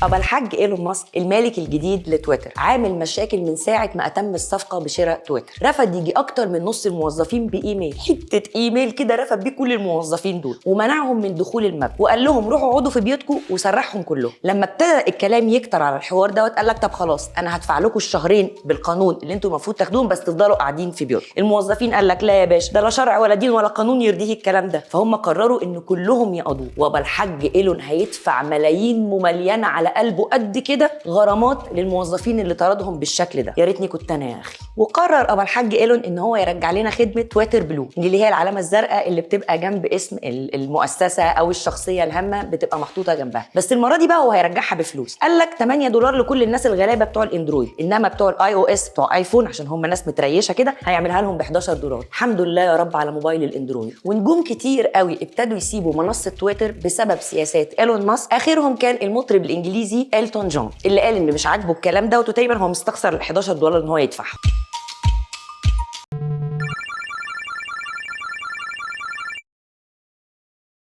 ابا الحاج ايلون ماسك المالك الجديد لتويتر عامل مشاكل من ساعة ما اتم الصفقة بشراء تويتر. رفض يجي اكتر من نص الموظفين بايميل، حتة ايميل كده رفض بيه كل الموظفين دول ومنعهم من دخول المبنى وقال لهم روحوا اقعدوا في بيوتكم وسرحهم كلهم. لما ابتدى الكلام يكتر على الحوار دوت قال لك طب خلاص انا هدفع لكم الشهرين بالقانون اللي انتم المفروض تاخدوهم بس تفضلوا قاعدين في بيوتكم. الموظفين قال لك لا يا باشا، ده لا شرع ولا دين ولا قانون يرضيه الكلام ده. فهم قرروا ان كلهم يقضوه، وابا الحاج ايلون هيدفع ملايين مملينه على قلبه قد كده غرامات للموظفين اللي طردهم بالشكل ده. يا ريتني كنت انا يا اخي. وقرر ابا الحاج ايلون ان هو يرجع لنا خدمة تويتر بلو، دي اللي هي العلامة الزرقاء اللي بتبقى جنب اسم المؤسسة او الشخصية الهامة بتبقى محطوطة جنبها، بس المرة دي بقى هو هيرجعها بفلوس. قال لك $8 لكل الناس الغلابة بتوع الاندرويد، انما بتوع ال iOS بتوع ايفون عشان هم ناس متريشه كده هيعملها لهم ب $11. الحمد لله يا رب على موبايل الاندرويد. ونجوم كتير قوي ابتدوا يسيبوا منصة تويتر بسبب سياسات ايلون ماسك. اخرهم كان المطرب الانجليزي التون جون اللي قال ان مش عاجبه الكلام ده، وتقريبا هو مستخسر ال $11 ان هو يدفعها.